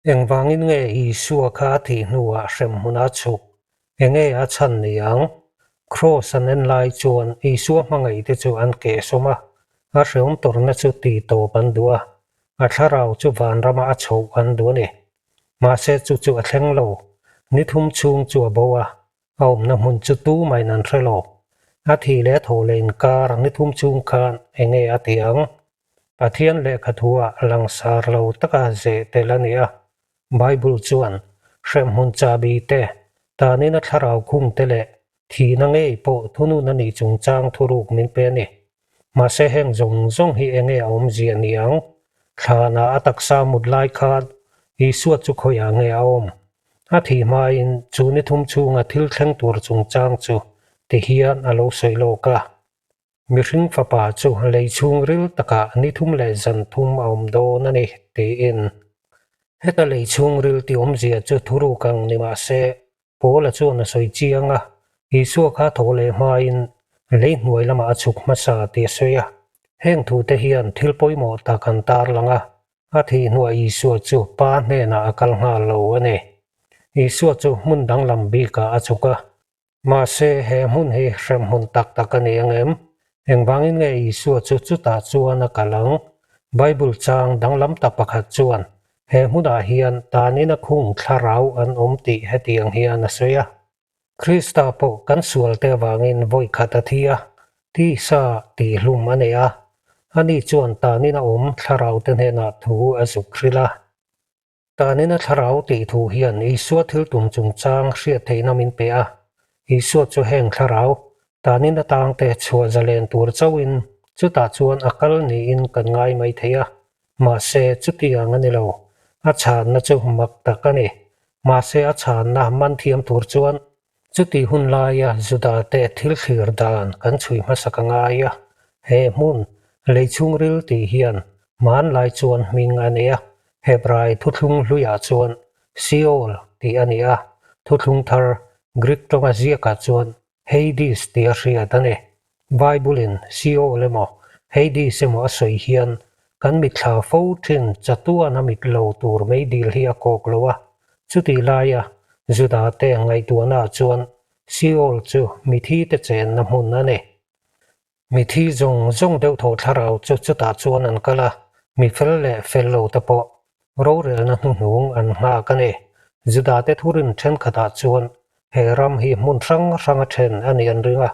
Engvangin nge Isua kha a thih hnuah hremhmun a chhuk? Enge a chhan ni ang? Kraws an en lai chuan Isua hmangaihte chu an kehsawm a, a hreawm tawrhna chu tihtawp an duh a, a thlarau chu vanrama a chhoh an duh a ni. Mahse chu chu a thleng lo. Ni thum chhung chu a bo a, a awmna hmun chu tumahin an hre lo. A thih leh a thaw leh inkar ni thum chhung khan enge a ti ang? Pathian lehkhathu-ah langsar lo taka zeh tel a ni a. Bible chuan hremhmun chabi te, tanina thlarau khung te leh thihna ngei pawh thunun a nih chungchang thuruk min pe a ni. Mahse heng zawng zawng hi enge a awmzia ni ang? Thlanah a taksa mut lai khan Isua chu khawiah nge a awm? A thih hmain chu ni thum chhunga thil thleng tur chungchang chu tihian a lo sawi lawk a. Mihring fapa chu lei chhungril takah ni thum leh zan thum a awm dawn a ni, tiin. Heta lei chhungril tih awmzia chu thuruk ang ni mah se, Paula chuan a sawi chiang a, Isua kha thaw leh hmain lei hnuai lamah a chhuk hmasa tih a sawi a. Heng thute hian thil pawimawh tak an tarlang a, a thih hnuah Isua chu Pa hnenah a kal nghal lo a ni. Isua chu hmun danglam bikah a chhuk a, Mahse, he hmun hi hremhmun tak tak a ni ang em? Engvangin nge Isua chu chutah chuan a kal ang? Bible chang danglam tak pakhat chuan he hmunah hian tanin a khung thlarau an awm tih hetiang hian a sawi a. Krista pawh kan sualte avangin vawi khat a thi a, tisa tihhlum a nei a. Ani chuan tanin a awm thlaraute hnenah thu a zuk hrilh a. Tanina thlarau tih thu hian Isua thil tum chungchang hriat theihna min pe a. Isua chu heng thlarau, tanina tangte chhuah zalen tur chauhin chutah chuan a kal niin kan ngai mai thei a. Mahse, chutiang a ni lo. A chhanna chu mak tak a ni. Mahse, a chhanna man thiam tur chuan chutih hun laia Judate thil thlir dan kan chhui hmasak a ngai a. He hmun, lei chhungril tih hian hmanlai chuan hming a nei a, Hebrai thuthlung hluiah chuan Sheol tih a ni a, thuthlung thar Greek tawnga ziakah chuan Hades tih a hriat a ni. Bible-in Sheol emaw Hades emaw a sawi hian kan mitthla fo thin chatuan a mit lo tur meidil hi a kawk lo a, chutih laia Juda-te ngaihtuahnaah chuan Sheol chu mithite chenna hmun a ni. Mithi zawng zawng deuh thaw thlarau chu chutah chuan an kal a, mi fel leh fel lo te pawh rorelna hnuhnung an nghak a ni. Judate thurin thenkhatah chuan he ram hi hmun hrang hranga then a nih an ring a,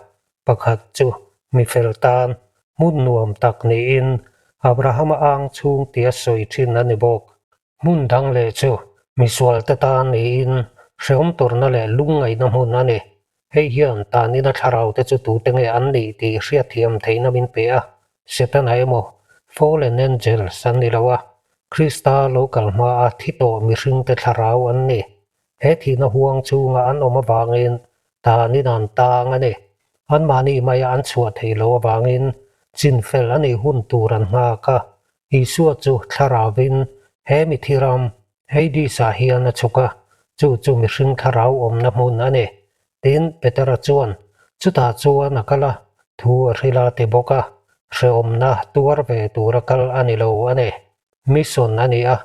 pakhat chu mi fel tan hmun nuam tak niin Abrahama ang chhung tia sawi thin a ni bawk. Hmun dang leh chu misualte tan niin hrehawm tawrhna leh lungngaihna hmun a ni. Hei hian tanina thlaraute chu tute nge an nih tih hriatthiam theihna min pe a, Setana emaw fallen angels an ni lo a, Krista lo kal hmaa thi tawh mihringte thlarau an ni. He thihna huang chhunga an awm avangin tanin an tang a ni. Anmahni maia an chhuah theih loh avangin chinfel a nih hun tur an nghak a. Isua chu thlarauvin he mithi ram Hades-ah hian a chhuk a, chu chu mihring thlarau awmna hmun a ni. Tin, Petera chuan chutah chuan a kal a, thu a hrilh a ti bawk a, hrehawmna tuar ve tura kal a ni lo a ni. Mission a ni a,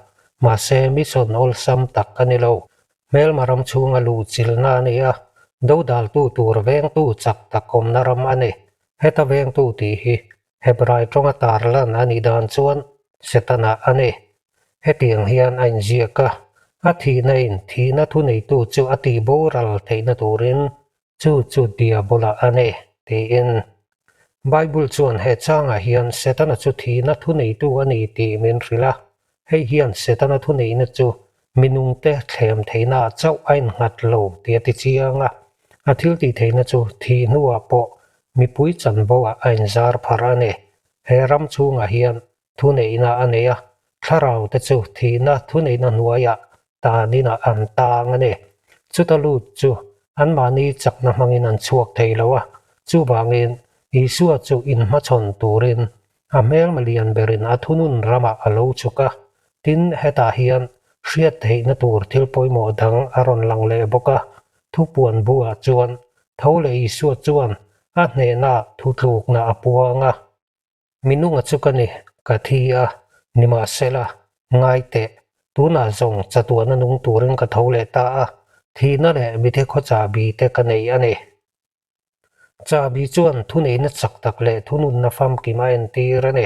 mahse mission awlsam tak a ni lo. Hmelma ram chhunga luh chilhna a ni a, dodaltu tur vengtu chak tak awmna ram a ni. Heta vengtu tih hi Hebrai tawnga tarlan a nih dan chuan Setana a ni. Hetiang hian a inziak a, a thihna in thihna thuneitu chu a tihboral theihna turin Chu chu Diabola a ni, tiin. Bible chuan he changah hian Setana chu thihna thuneitu a ni tih min hrilh a. Hei hian Setana thuneihna chu minungte thlem theihnaah chauh a innghat lo tih a ti chiang a. A thil tih theihna chu thih hnuah pawh mipui chanvoah a inzar pharh a ni. He ram chhungah hian thuneihna a nei a, thlaraute chu thihna thuneihna hnuaiah taninah an tang a ni. Chuta lut chu anmahni chakna hmangin an chhuak thei lo a, chuvangin Isua chu inhmachhawn turin a hmelma lian berin a thunun ramah a lo chhuk a. Tin, hetah hian hriat theihna tur thil pawimawh dang a rawn lang leh bawk a, thupuan buah chuan tho leh Isua chuan a hnehna thutlukna a puang a. Minunga chu ka ni, ka thi a, nimahsela, ngai teh. Tunah zawng chatuana nung turin ka tho leh ta a, thihna leh mithe khaw chahbi te ka nei a ni. Chahbi chuan thuneihna chak tak leh thununna famkim a entir a ni.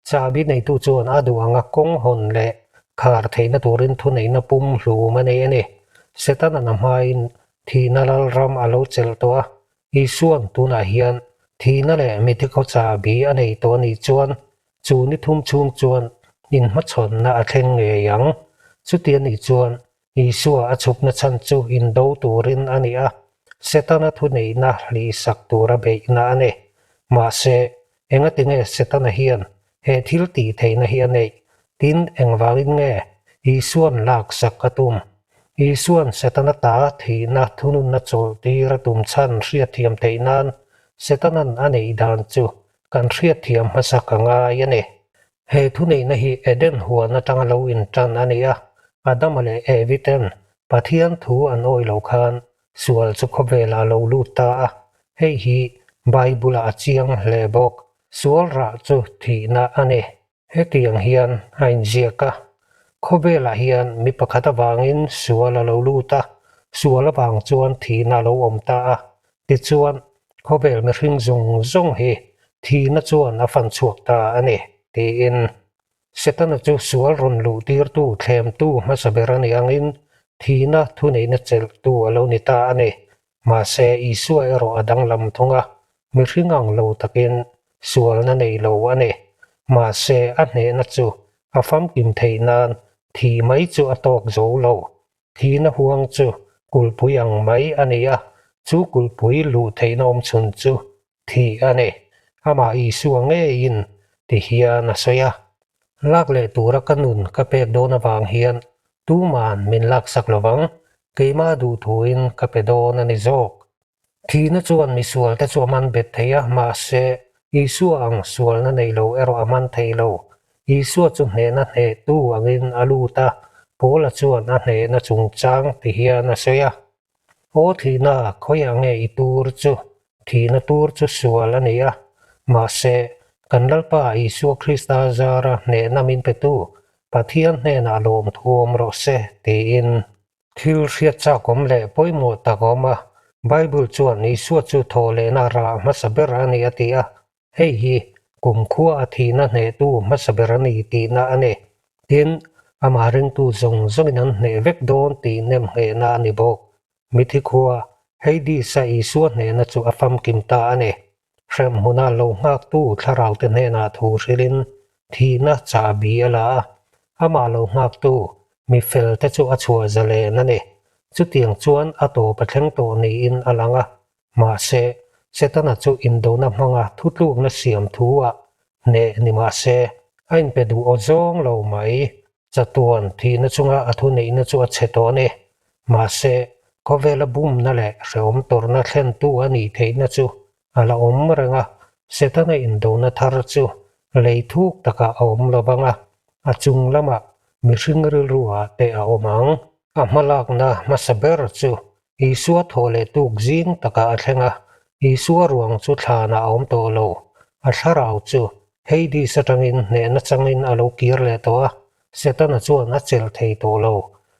Chahbi neitu chuan a duh anga kawng hawn leh khar theihna turin thuneihna pum hlum a nei a ni. Setana'n a hmain thihna lalram a lo chelh tawh a, Isua'n tunah hian thihna leh mithe khaw chahbi a nei tawh a nih chuan chu ni thum chhung chuan inhmachhawnna a thleng ngei ang. Chuti a nih chuan Isua a chhukna chhan chu indo turin a ni a, Setana thuneihna hlihsak tura beihna a ni. Mahse, engatinge Setana hian he thil tih theihna hi a neih? Tin, engvangin nge Isua'n laksak a tum? Isua'n Setana ta thihna thununna chawlhtir a tum chhan hriatthiam theih nan Setana'n a neih dan chu kan hriatthiam hmasak a ngai a ni. He thuneihna hi Eden huan atanga lo intan a ni a, Adama leh Evi ten Pathian thu an awih lo khan sual chu khawvelah a lo lut ta a, hei hi Bible-ah a chiang hle bawk. Sual rah chu thihna a ni. Hetiang hian a inziak a, Khawvelah hian mi pakhat avangin sual a lo lut a, sual avang chuan thihna a lo awm ta a, Tichuan, khawvel mihring zawng zawng hi thihna chuan a fan chhuak ta a ni, tiin. Setana chu sual rawn luh tirtu thlemtu hmasa ber a nih angin thihna thuneihna chelhtu a lo ni ta a ni. Mahse, Isua erawh a danglam thung a, mihring ang lo takin sualna nei lo a ni. Mahse, a hnehna chu a famkim theih nan thih mai chu a tawk zo lo. Thihna huang chu kulhpui ang mai a ni a, chu kulhpui luh theihna awm chhun chu thih a ni. Amah Isua ngeiin ti hian a sawi a, Lak leh tura ka nun ka pek dawn avang hian tuman min laksak lovang, keimah duhthuin ka pe dawn a ni zawk. Thihna chuan misualte chu a man bet thei a, mahse, Isua ang sualna nei lo erawh a man thei lo. Isua chu hnehna hnehtu angin a lut a, Paula chuan a hnehna chungchang ti hian a sawi a. Aw thihna, khawiah nge i tur chu? Thihna tur chu sual a ni a, mahse, kan Lalpa Isua Krista zara hnehna min petu Pathian hnenah lawmthu awm rawh se, tiin. Thil hriat chak awm leh pawimawh tak a awm a, Bible chuan Isua chu thawhlehna rah hmasa ber a ni a ti a, hei hi kumkhua a thihna hnehtu hmasa ber a ni tihna a ni. Tin, amah ringtu zawng zawngin an hneh vek dawn tih nemnghehna a ni bawk. Mithi khua, Hades-a Isua hnehna chu a famkim ta a ni. Hremhmuna lo nghaktu thlaraute hnenah thu hrilhin thihna chahbi a la a, amah lo nghaktu mi felte chu a chhuah zalen a ni. Chutiang chuan a tawp a thleng tawh niin a lang a, mahse, Setana chu indona hmanga thutlukna siam thu-ah hneh ni mah se, a inpe duh aw zawng lo mai. Chatuan thihna chunga a thuneihna chu a chhe tawh a ni. Mahse, khawvela bumna leh hrehawm tawrhna thlentu a nih theihna chu a la awm reng a, Setana indona thar chu lei thuk takah a awm lo vang a, a chung lamah mihring rilruah te a awm ang. A hmalakna hmasa ber chu Isua thawh leh tuk zing takah a thleng a, Isua ruang chu thlanah a awm tawh lo. A thlarau chu Hades atangin hnehna changin a lo kir leh tawh a, Setana chuan a chelh thei tawh lo.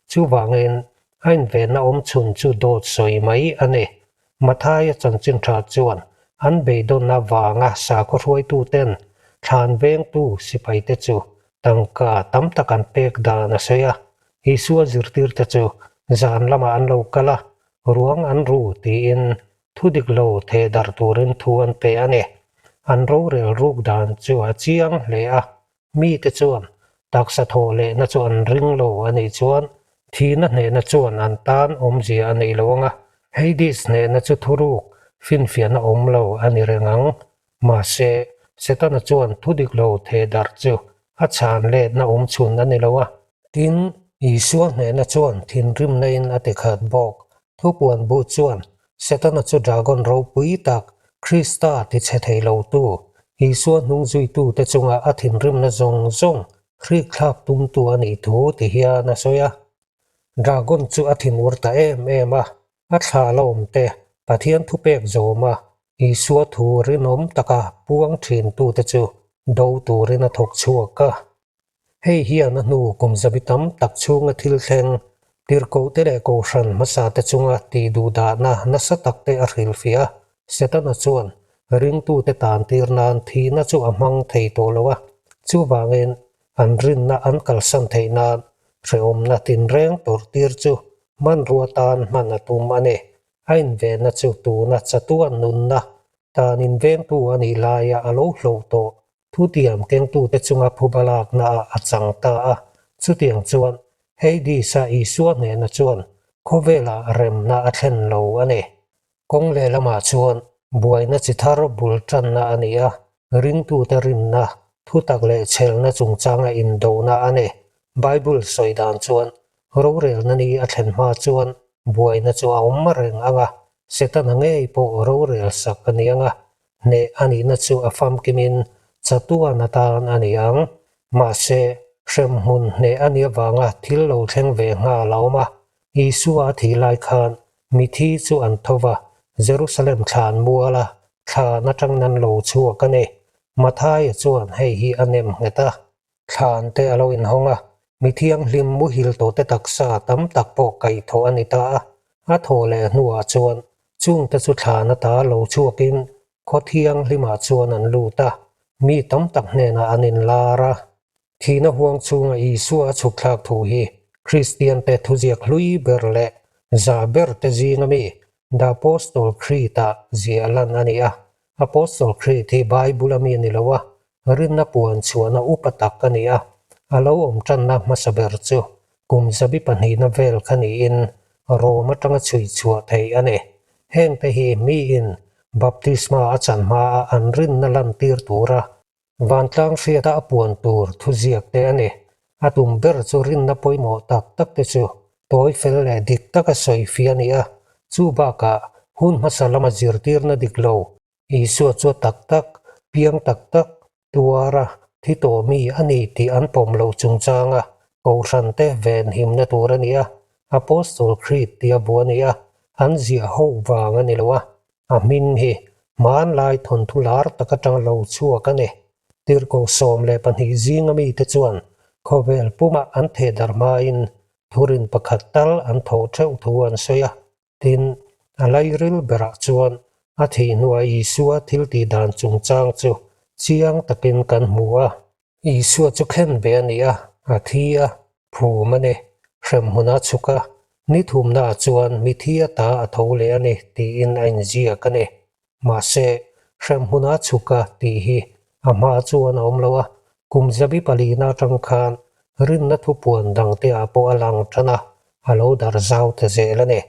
Chuvangin, a invenna awm chhun chu dawt sawi mai a ni. Mathaia chanchin tha chuan an beidawn avanga sakhaw hruaituten thlan vengtu sipaite chu tangka tam tak an pek dan a sawi a. Isua zirtirte chu zan lamah an lo kal a, ruang an ru tiin thu dik lo theh darh turin thu an pe a ni. An rorel ruk dan chu a chiang hle a, mite chuan taksa thawh lehna chu an ring lo a nih chuan thihna hnehna chuan an tan awmzia a neih lo ang a, Hades hnehna chu thuruk finfiahna awm lo a ni reng ang. Mahse, Setana chuan thu dik lo theh darh chu a chhan letna awm chhun a ni lo a. Tin, Isua hnehna chuan thinrimna in a ti khat bawk. Thupuan bu chuan Setana chu dragon ropui tak, Krista ti chhe thei lotu, Isua hnung zuitute chunga a thinrimna zawng zawng hrikthlak tumtu a nih thu ti hian a sawi a. Dragon chu a thinur ta em em a, a thla la awm te Pathian thupek zawm a, Isua thu rinawm taka puang thintute chu do turin a thawk chhuak a. Hei hian a hnu kum zabi tam tak chhunga thil thleng, tirhkohte leh kohhran hmasate chunga tihduhdahna nasa takte a hrilhfiah a. Setana chuan ringtute tantir nan thihna chu a hmang thei tawh lo a, chuvangin an rinna an kalsan theih nan hrehawmna tinreng tawrhtir chu hmanrua tan hman a tum a ni. A invenna chu tuna chatuan nunna tan invengtu a nih laia a lo hloh tawh Thutiam kengtute chunga phuba laknaah a chang ta a, chutiang chuan Hades-a Isua hnehna chuan khawvelah remna a thlen lo a ni. Kawng lehlamah chuan buaina chi thar bul tanna a ni a, ringtute rinna, thutak leh chhelna chungchanga indona a ni. Bible sawi dan chuan rorelna ni a thlen hma chuan buaina chu a awm reng ang a, Setana ngei pawh rorel sak a ni ang a, Hneh a nihna chu a famkimin chatuan atan a ni ang. Mahse, hremhmun hneh a nih avanga thil lo thleng ve nghal a awm a. Isua a thih lai khan mithi chu an tho va, Jerusalem thlan muala thlan atangin an lo chhuak a ni. Mathaia chuan hei hi a nem nghet a. Thlan te a lo inhawng a, mi thianghlim muhil tawhte taksa tam tak pawh kaihthawh a ni ta a. A thawh leh hnuah chuan chungte chu thlan ata lo chhuakin khaw thianghlimah chuan an lut a, mi tam tak hnenah an inlar a. Thihna huang chhunga Isua a chhuk thlak thu hi Kristiante thuziak hlui ber leh za ber te zinga mi The Apostle Creed-ah ziah lan a ni a. Apostle Creed hi Bible-a mi a ni lo a, Rinna puan chhuahna upa tak a ni a, a lo awm tanna hmasa ber chu kum zabi pahnihna vel kha niin Rome atanga chhui chhuah theih a ni. Hengte hi miin baptisma a chan hmaa an rinna lantir tura vantlang hriata a puan tur thuziak te a ni. A tum ber chu rinna pawimawh tak tak te chu tawi fel leh dik taka sawi fih a ni a, chu bakah hun hmasa lama zirtirna dik lo Isua chu tak tak, piang tak tak, tuara thi tawh mi a ni tih an pawm lo chungchanga Kohhrante venhimna tur a ni a, Apostle Creed tia bu a ni a, an ziah ho vang a ni lo a, a hming hi hmanlai thawnthu lar tak atang lo chhuak a ni. Tirhkoh 12 zinga mite chuan khawvel pumah an thehdarh hmain thurin pakhat tal an thawh theuh thu an sawi a. Tin, a lairil berah chuan a thih hnuah Isua thiltih dan chungchang chu chiang takin kan hmu a. Isua chu khen ve a ni a, a thi a, phum a ni, hremhmun a chhuk a, ni thumnaah chuan mithi ata a tho leh a ni tiin a inziak a ni. Mahse, hremhmun a chhuk a tih hi a hma chuan a awm lo a, kum zabi palina atang khan rinna thupuan dangte ah pawh a lang tan a, a lo dar zau ta zel a ni.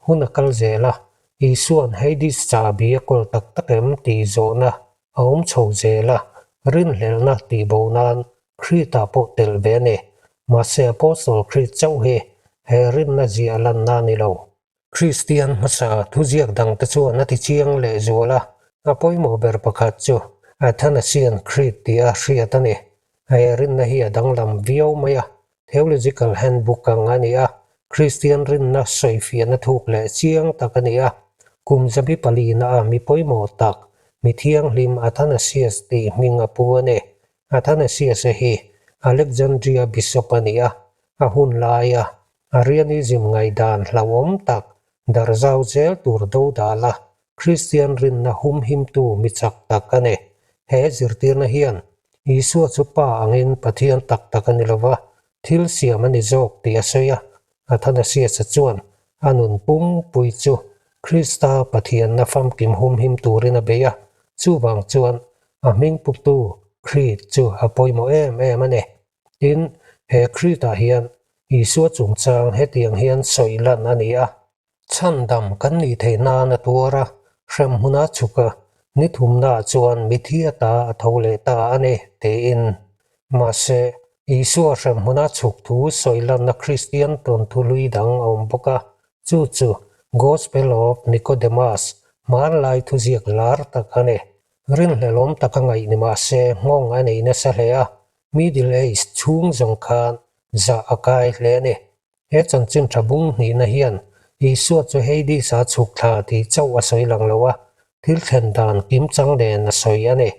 Hun a kal zel a, Isua'n Hades chahbi a kawl tak tak em tih zawhna a awm chho zel a, rinhlelhna tih bo nan Creed-ah pawh telh ve a ni. Mahse, Apostle Creed chauh hi he rinna ziah lanna a ni lo. Kristian hmasa thuziak dangte chuan a ti chiang leh zual a, a pawimawh ber pakhat chu Athanasian Creed tih a hriat a ni. He rinna hi a danglam viau mai a, Theological Handbook ang a ni a, Kristian rinna sawifiahna thuk leh chiang tak a ni a. Kum zabi palina a mi pawimawh tak, mi thianghlim Athanasius tih hming a pu a ni. Athanasius-a hi Alexandria Bishop a ni a, a hun laia Arianism ngaihdan hlauhawm tak darzau zel tur dodala Kristian rinna humhimtu mi chak tak a ni. He zirtirna hian Isua chu Pa angin Pathian tak tak a ni lova, thil siam a ni zawk tih a sawi a. Athanasius-a chuan a nun pumpui chu Krista Pathianna famkim humhim turin a bei a, chuvang chuan a hming puktu Creed chu a pawimawh em em a ni. Tin, he Creed-ah hian Isua chungchang hetiang hian sawi lan a ni a. Chhandam kan nih theih nan a tuar a, hremhmun a chhuk a, ni thumnaah chuan mithi ata a tho leh ta a ni, tiin. Mahse, Isua hremhmun a chhuk thu sawi lanna Kristian tawnthu hlui dang a awm bawk a, chu chu Gospel of Nicodemus, hmanlai thuziak lar tak a ni. Rinhlelawm taka ngaih ni mah se nghawng a nei nasa hle a, Middle Age chhung zawng khan zah a kai hle a ni. He chanchin tha bung hnihna hian Isua chu Hades-a chhuk thla tih chauh a sawi lang lo a, thil thlen dan kimchang nen a sawi a ni.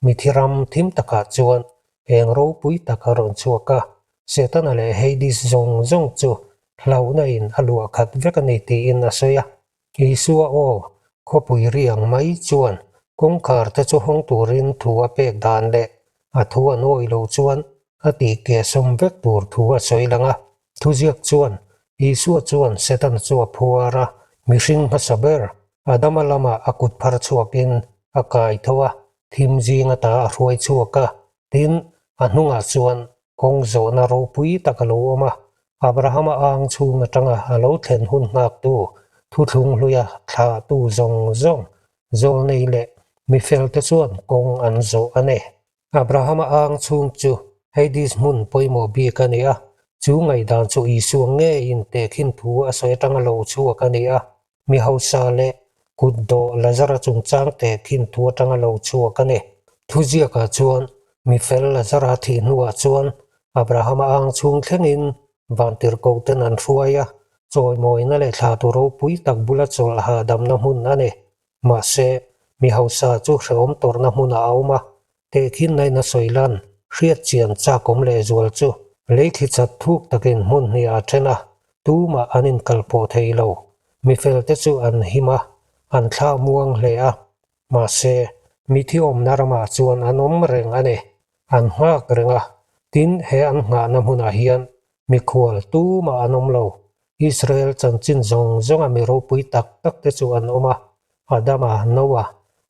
Mithi ram thim takah chuan. Eng ropui tak a rawn chhuak a, Setana leh Hades zawng zawng chu hlauhna in a luah khat vek a ni tiin a sawi a. Isua aw, khawpui ri ang mai chuan kawngkhar te chu hawng turin thu a pek dan leh a thu an awih loh chuan a tih kehsawm vek tur thu a sawi lang a. Thuziak chuan Isua chuan Setana chu a phuar a, mihring hmasa ber Adama lamah a kut phar chhuakin a kai tho a, thim zing ata a hruai chhuak a. Tin, a hnungah chuan kawng zawhna ropui tak a lo awm a, Abrahama ang chhung atanga a lo thlen hun nghaktu, thuthlung hluia thlahtu zawng zawng, zawlnei leh mifelte chuan kawng an zawh a ni. Abrahama ang chhung chu Hades hmun pawimawh bik a ni a, chu ngaihdan chu Isua ngeiin tehkhin thu a sawi atanga lo chhuak a ni a. Mi hausa leh kutdawh Lazara chungchang tehkhin thu atanga lo chhuak a ni. Thuziakah chuan mi fel Lazara thih hnuah chuan Abrahama ang chhung thlengin vantirhkohten an hruai a, chawimawina leh thlatu ropui tak bula chawlh hahdamna hmun a ni. Mahse, mi hausa chu hrehawm tawrhna hmunah a awm a, tehkhin nain a sawi lan, hriat chian chakawm lehzual chu lei thli chat thuk takin hmun hnih ah then a, tumah an inkalpawh thei lo. Mi felte chu an him a, an thlah muang hle a. Mahse, mi thi awmna ramah chuan an awm reng a ni. An nghak reng a, tin he an nghahna hmunah hian Mikhual tumah an awm lo. Israel chanchin zawng zawnga mi ropui tak tak te chu an awm a, Adama, Noa,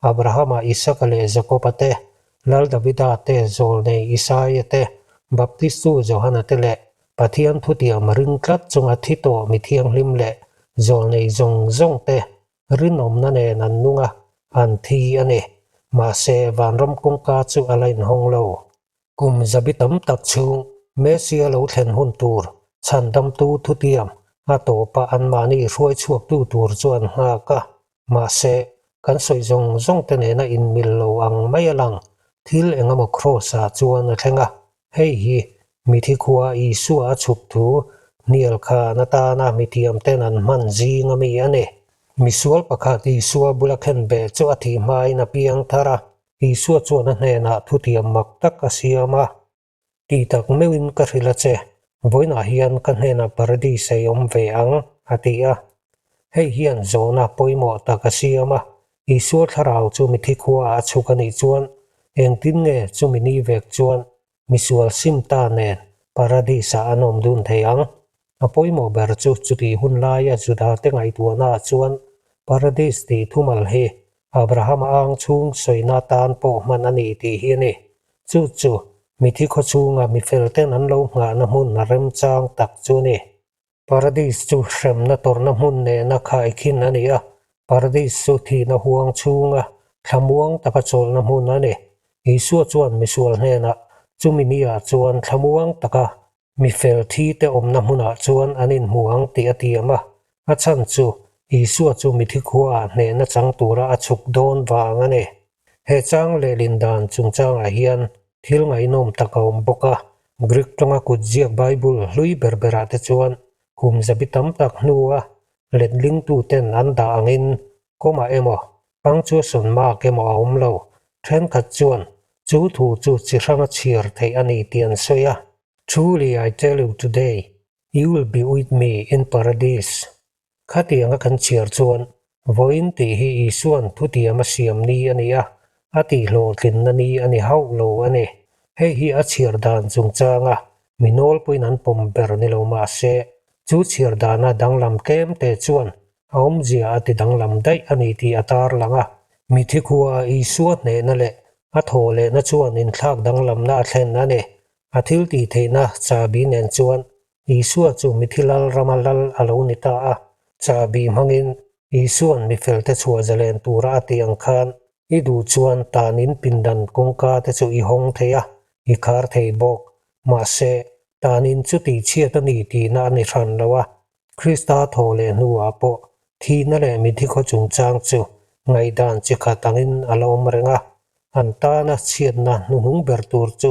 Abrahama, Isaka leh Jakoba te, Lal Davida te, Zawlnei Isaia te, Baptistu Johana te leh Pathian thutiam ring tlat chunga thi tawh mi thianghlim leh zawlnei zawng zawng te rinawmna nen an nung a, an thi a ni. Mahse, vanram kawngka chu a la inhawng lo. Kum zabi tam tak chhung Messia lo thlen hun tur chhandamtu thutiam a tawpa anmahni hruai chhuaktu tur chu an nghak a. Mahse, kan sawi zawng zawng te nena inmil lo ang mai a lang thil engemaw Kraws-ah chuan a thleng a. Hei hi mithi khua Isua a chhuk thu hnial khan atana mithiam ten an hman zing a mi a ni. Misual pakhat Isua bula khenbeh chu a thih hmain a piang thar a. Isua chuan a hnenah thutiam mak tak a siam a, Tih tak meuhin ka hrilh a che, vawiinah hian ka hnenah Paradis ei awm ve ang, a ti a. Hei hian zawhna pawimawh tak a siam a, Isua thlarau chu mithi khuaah a chhuk a nih chuan engtin nge chumi ni vek chuan misual sim ta nen Paradis-ah an awm dun thei ang? A pawimawh ber chu chutih hun laia Judate ngaihtuahnaah chuan Paradis tih thumal hi Abrahama ang chhung sawina tan pawh hman a ni tih hi a ni. Chu chu mithi khaw chhunga mi felten an lo nghahna hmun a remchang tak chu a ni. Paradis chu hremna tawrhna hmun nena khaikhin a ni a, Paradis chu thihna huang chhunga thlamuang taka chawlhna hmun a ni. Isua chuan misual hnenah chumi niah chuan thlamuang taka Mi fel thi te awmna hmunah chuan an inhmu ang tih a tiam a, a chhan chu Isua chu mithi khuaah hnehna chang tura a chhuk dawn vang a ni. He chang lehlin dan chungchangah hian thil ngaihnawm tak a awm bawk a, Greek tawnga kutziak Bible hlui ber berah te chuan kum zabi tam tak hnua letlingtuten an dah angin kawmah emaw punctuation mark emaw a awm lo. Thenkhat chuan chu thu chu chi hranga chhiar theih a ni tih an sawi a. Truly I tell you today, you will be with me in paradise. Khatianga kan chhiar chuan vawiin tih hi Isua'n thutiam a siam ni a ni a, a tihhlawhtlinna ni a ni hauh lo a ni. Hei hi a chhiar dan chungchanga mi nawlpuiin an pawm ber ni lo mah se, chu chhiar dana danglam tlem te chuan A awmzia a ti danglam daih a ni tih a tarlang a. Mithi khua Isua hnehna leh a thaw lehna chuan inthlak danglamna a thlen a ni. A thil tih theihna chahbi nen chuan Isua chu mithi lal rama lal a lo ni ta a. Chahbi hmangin Isua'n mifelte chhuah zalen tura a tih ang khan i duh chuan tanin pindan kawngka te chu i hawng thei a, i khar thei bawk. Mahse, tanin chu tihchhiat a ni tihna a ni hran lo a. Krista thaw leh hnuah pawh thihna leh mithi khaw chungchang chu ngaihdan chi khat angin a la awm reng a. An tana chhiatna hnuhnung ber tur chu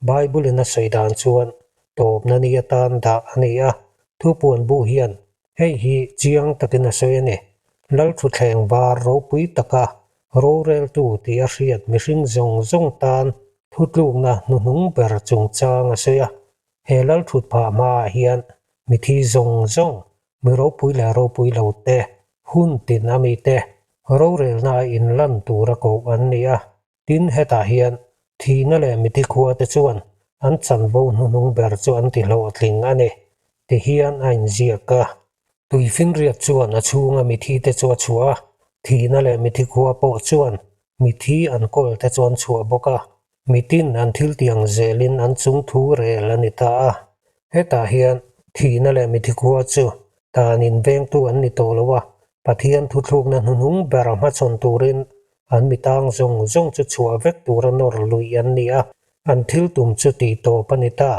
Bible-in a sawi dan chuan tawpna ni atan dah a ni a. Thupuan bu hian hei hi chiang takin a sawi a ni. Lalthuthleng var ropui taka roreltu tih a hriat mihring zawng zawng tan. thutlukna hnuhnung ber chungchang a sawi a. He lalthutphah hmaah hian mithi zawng zawng, mi ropui leh ropui lo te, hun tin a mite rorelna a inlan tura koh an ni a. Tin, hetah hian thihna leh mithi khua te chuan an chanvo hnuhnung ber chu an ti hlawhtling a ni, ti hian a inziak a. Tuifinriat chuan a chhunga mithi te chu a chhuah a, thihna leh mithi khua pawh chuan mithi an kawl te chu an chhuah bawk a. Mitin an thil tiang zelin an chung thu rel a ni ta a. Hetah hian thihna leh mithi khua chu tan invengtu an ni tawh lo a, Pathian thuthlukna hnuhnung ber hmachhawn turin an mitang zawng zawng chu chhuah vek tura nawr luih an ni a, an thil tum chu tih tawp a ni ta.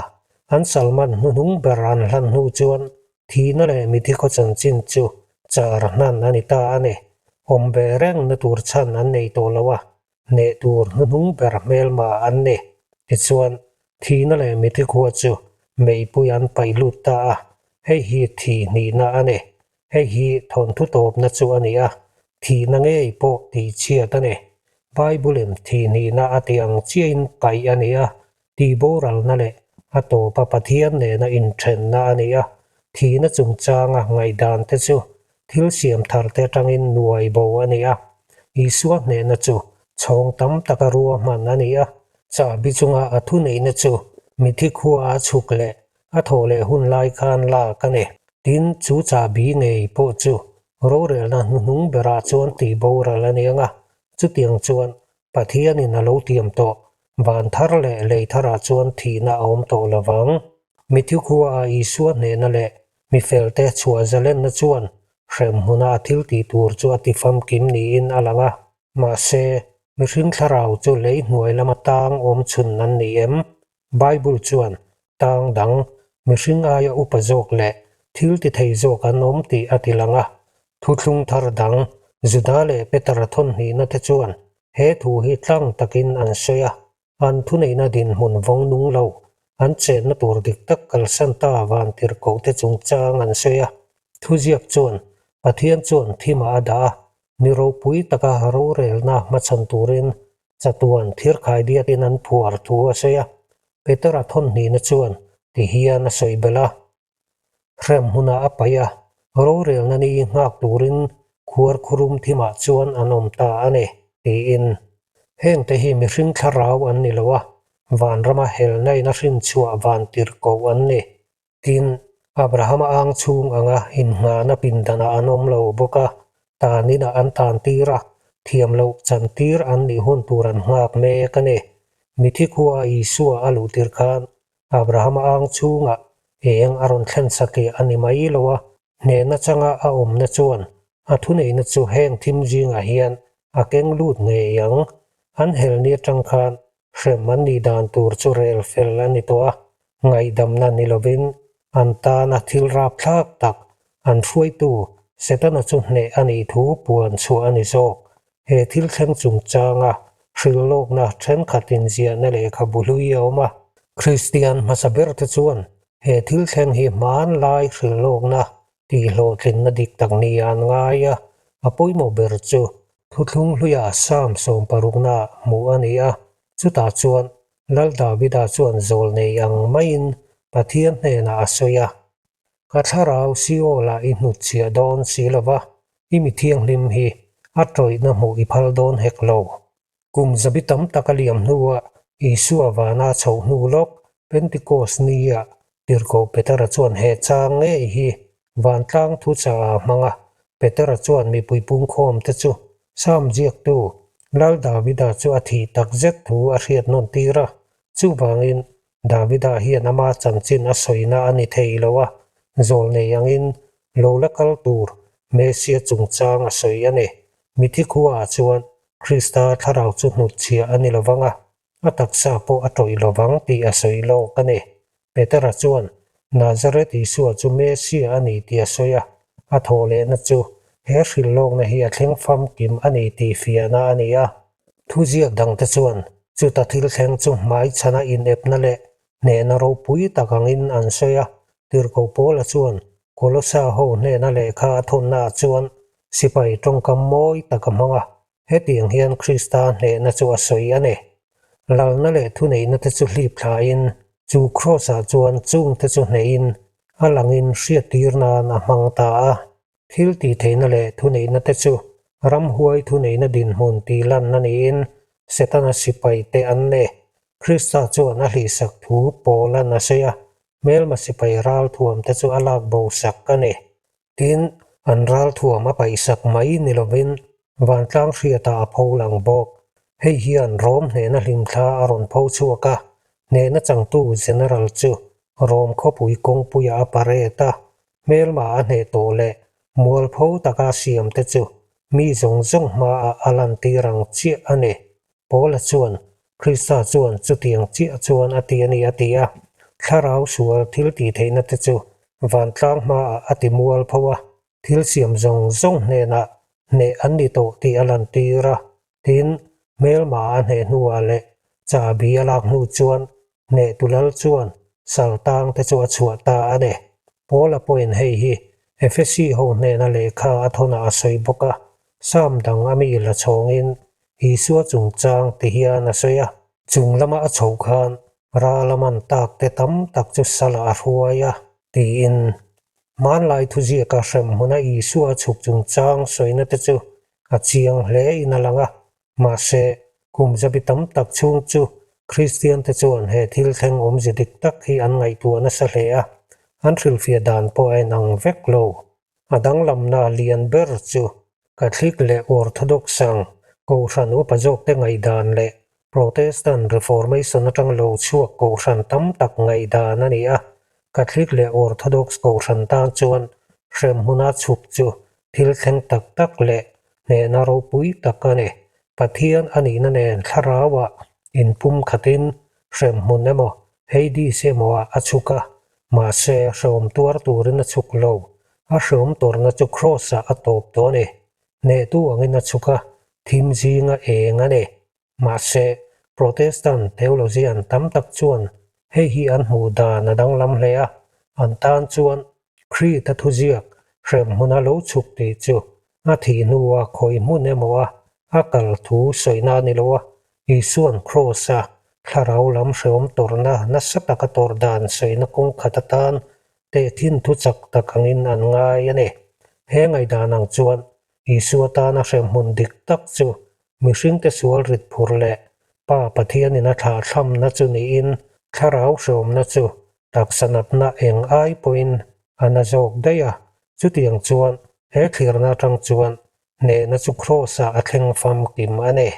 An salman hnuhnung ber an hlan hnu chuan Thihna leh mithi khaw chanchin chu char hnan a ni ta a ni. Awm ve rengna tur chhan an nei tawh lo a, hneh tur hnuhnung ber hmelma an ni. Tichuan, thihna leh mithi khua chu meipui an paih lut ta a, hei hi thih hnihna a ni. Hei hi thawnthu tawpna chu a ni a, thihna ngei pawh tihchhiat a ni. Bible-in thih hnihna a tih ang chiahin paih a ni a, Tihboralna leh a tawpa Pathian nena inthenna a ni a, thihna chungchanga ngaihdante chu thil siam tharte atangin nuai bo a ni a. Isua hnehna chu chhawng tam taka ruahman a ni a, chahbi chunga a thuneihna chu mithi khua a chhuk leh a thawh leh hun lai khan lak a ni. Tin, chu chahbi ngei pawh chu rorelna hnuhnung berah chuan tihboral a ni ang a, chutiang chuan Pathianin a lo tiam tawh. Van thar leh lei tharah chuan thihna a awm tawh lo vang. Mithi khuaah Isua hnehna leh mi felte chhuah zalenna chuan hremhmuna a thil tih tur chu a ti famkim niin a lang a. Mahse, mihring thlarau chu lei hnuai lama tang awm chhun an ni em? Bible chuan tang dang, mihring aia upa zawk leh thil ti thei zawk an awm tih a ti lang a. Thuthlung thar dang, Juda leh Petera thawnhnihna te chuan he thu hi tlang takin an sawi a, an thuneihna dinhmun vawng nung lo, an chenna tur dik tak kalsan ta vantirhkoh te chungchang an sawi a. Thuziak chuan Pathian chuan thimah a dah a, ni ropui taka rorelna hmachhan turin Chatuan thirkhai diatin an phuar thu a sawi a, Petera thawnhnihna chuan ti hian a sawi belh a. Hrem hmunah a paih a, rorelna ni nghak turin khuar khurum thimah chuan an awm ta a ni, tiin. Hengte hi mihring thlarau an ni lo a, vanrama helna in a hrinchhuah vantirhkoh an ni. Tin, Abrahama ang chhung anga inngahna pindanah an awm lo bawk a, tan inah an tan tir a, thiam loh chan tir an nih hun tur an nghak mek a ni. Mithi khua Isua a luh tir khan Abrahama ang chhungah eng a rawn thlen satliah a ni mai lo a, hnehna changa a awmna chuan a thuneihna chu heng thim zingah hian a keng lut ngei ang. An helni atang khan hrem an nih dan tur chu rel fel a ni tawh a, ngaihdamna ni lovin an tana thil rapthlak tak an hruaitu Setana chu hneh a nih thu puan chhuah a ni zawk. He thil thleng chungchanga hrilhlawkna thenkhat inziahna lehkhabu hlui a awm a. Kristian hmasa berte chuan he thil thleng hi hmanlai hrilhlawkna tihhlawhtlinna dik tak nia an ngai a, a pawimawh ber chu Thuthlung hluiah Psalm sawmparukna hmuh a ni a, chutah chuan Lal Davida chuan zawl nei ang maiin Pathian hnenah a sawi a, Ka thlarau Seol-ah i hnutchhiah dawn si lo va, i mi thianghlim hi a tawihna hmuh i phal dawn hek lo. Kum zabi tam tak a liam hnuah Isua vana chhoh hnu lawk Pentikos nia Tirhkoh Petera chuan he chang ngei hi vantlang thuchah a hmang a. Petera chuan mipui pungkhawmte chu Psalm ziaktu Lal Davida chu a thih takzet thu a hriat nawn tir a. Chuvangin Davida hian ama chanchin a sawina a ni thei lo a, zawlnei angin lo la kal tur Messia chungchang a sawi a ni. Mithi khuaah chuan Krista thlarau chu hnutchhiah a ni lo vang a, a taksa pawh a tawih lo vang tih a sawi lawk a ni. Petera chuan Nazareth Isua chu Messia a ni tih a sawi a, a thawhlehna chu he hrilhlawkna hi a thleng famkim a ni tih fiahna a ni a. Thuziak dangte chuan chuta thil thleng chu hmaichhana inepna leh hnehna ropui tak angin an sawi a. Tirhkoh Paula chuan Kolosa ho hnehna lehkha a thawnnaah chuan sipai tawngkam mawi tak a hmang a, hetiang hian Krista hnehna chu a sawi a ni. Lalna leh thuneihna te chu hlip thlain chu Kraws-ah chuan chungte chu hnehin a langin hriattir nan a hmang ta a. Thil tihtheihna leh thuneihna te chu ramhuai thuneihna dinhmun tih lanna niin Setana sipai te an ni. Krista chuan a hlihsak thu Paula'n a sawi a, hmelma sipai ralthuam te chu a lak bo sak a ni. Tin, an ralthuam a paihsak mai ni lovin vantlang hriatah a pho lang bawk. Hei hian Rom hnehna hlimthla a rawn pho chhuak a, hnehna changtu General chu Rom khawpui kawngpuiah a parade a, hmelma a hneh tawh leh mualpho taka siam te chu mi zawng zawng hmaah a lantir ang chiah a ni. Paula chuan, Krista chuan chutiang chiah chuan a ti a ni a ti a. Thlarau sual thil tih theihna te chu vantlang hmaah a ti mual pho a, thil siam zawng zawng hnenah hneh an ni tawh tih a lantir a. Tin, hmelma a hneh hnuah leh chahbi a lak hnu chuan hneh tulal chuan saltang te chu a chhuah ta a ni. Paula pawhin hei hi Efesi ho hnena lehkha a thawnah a sawi bawk a, Sam dang a mi la chhawngin Isua chungchang ti hian a sawi a. Chung lama a chhoh khan ral a man tak te tam tak chu salah a hruai a, tiin. Hmanlai thuziaka hremhmuna Isua chhuk chungchang sawina te chu a chiang hle in a lang a, mahse, kum zabi tam tak chhung chu Kristian te chuan he thil thleng awmze dik tak hi an ngaihtuah nasa hle a, an hrilhfiah dan pawh a inang vek lo. A danglamna lian ber chu Catholic leh Orthodox ang Kohhran upa zawkte ngaihdan leh Protestant Reformation atang lo chhuak Kohhran tam tak ngaihdan a ni a, Catholic leh Orthodox Kohhran tan chuan hremhmuna chhuk chu thil thleng tak tak leh hnehna ropui tak a ni. Pathian a nihna nen thlarauah inpumkhatin hremhmun emaw Hades emaw-ah a chhuk a, mahse hrehawm tuar turin a chhuk lo. A hrehawm tawrhna chu Kraws-ah a tawp tawh a ni. Hnehtu angin a chhuk a, thim zinga eng a ni. Mahse, Protestant theologian tam tak chuan hei hi an hmuh dan a danglam hle a, an tan chuan Krita thuziak hremhmuna lo chhuk tih chu a thih hnua khawi hmun emaw a a kal thu sawina a ni lo a, Isua'n Kraws-a thlarau lam hrehawm tawrhna nasa taka tawrh dan sawina kawng khat atan tehkhin thu chak tak angin an ngai a ni. He ngaihdan ang chuan Isua tana hremhmun dik tak chu mihringte sual rit phur leh Pa Pathianin a thlahthlamna chu niin thlarau hrehawmna chu taksa natna eng ai pawhin a na zawk daih a. Chutiang chuan he thlirna atang chuan hnehna chu Kraws-ah a thleng famkim a ni.